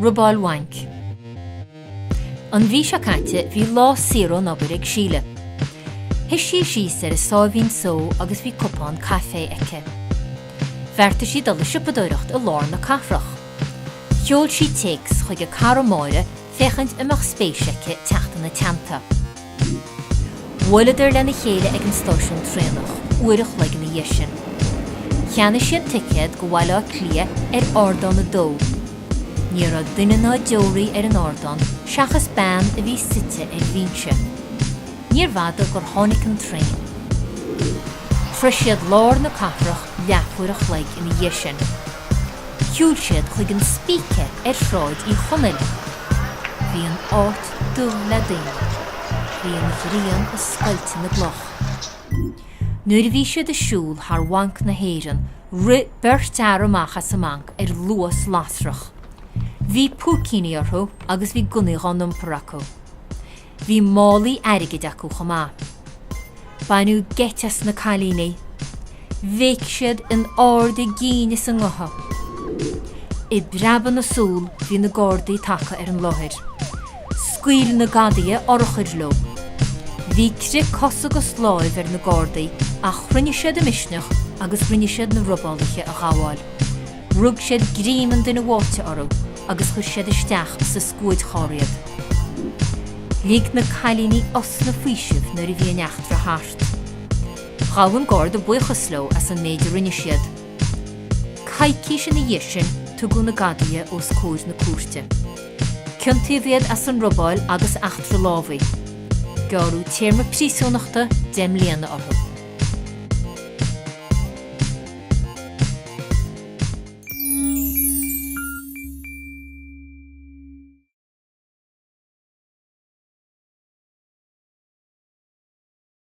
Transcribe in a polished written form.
Robáil Bhainc. An mhí seo caite bhí lá saor ón obair ag Síle. Shuigh sí síos ar a sáimhín só agus bhí cupán caife aici. Bheartaigh sí dul ag siopadóireacht i lár na cathrach. Sheol sí téacs chuig a cara Máire féachaint an mbeadh spéis aici teacht ina teannta. Bhuaileadar lena chéile ag an stáisiún traenach uair a chloig ina dhiaidh sin. Cheannaigh siad ticéad go Bhaile Átha Cliath ar ardán 2. Ní raibh duine ná deoraí ar an ardán seachas bean a bhí suite ar bhinse. Níorbh fhada gur tháinig an traein. Shroich siad lár na cathrach leathuair a chloig ina dhiaidh sin. Shiúil siad chuig an Spíce ar Shráid Uí Chonaill. Bhí an áit dubh le daoine. Bhí an ghrian ag scoilteadh na gcloch. Nuair a bhí siad ag siúl thar Bhanc na hÉireann, rith beirt fhear amach as an mbanc ar luas lasrach. Bhí púicíní orthu agus bhí gunnaí dhá n-iompar acu. Bhí málaí airgid acu chomh maith. Baineadh geit as na cailíní. Bhéic siad in ard a gcinn is a ngutha. I bpreabadh na súl bhí na Gardaí tagtha ar an láthair. Scaoil na gadaithe urchair leo. Bhí crith cos agus láimh ar na Gardaí ach chruinnigh siad a misneach agus rinne siad na robálaithe a ghabháil. Rug siad greim an duine bháite orthu agus chuir siad isteach sa scuadcharr iad. Lig na cailíní osna faoisimh nuair a bhí an eachtra thart. Ghabh an Garda buíochas leo as an méid a rinne siad. Coicís ina dhiaidh sin tugadh na gadaithe os comhair na cúirte. Ciontaíodh iad as an robáil agus eachtra lámhaigh. Gearradh téarma príosúnachta 10 mbliana orthu.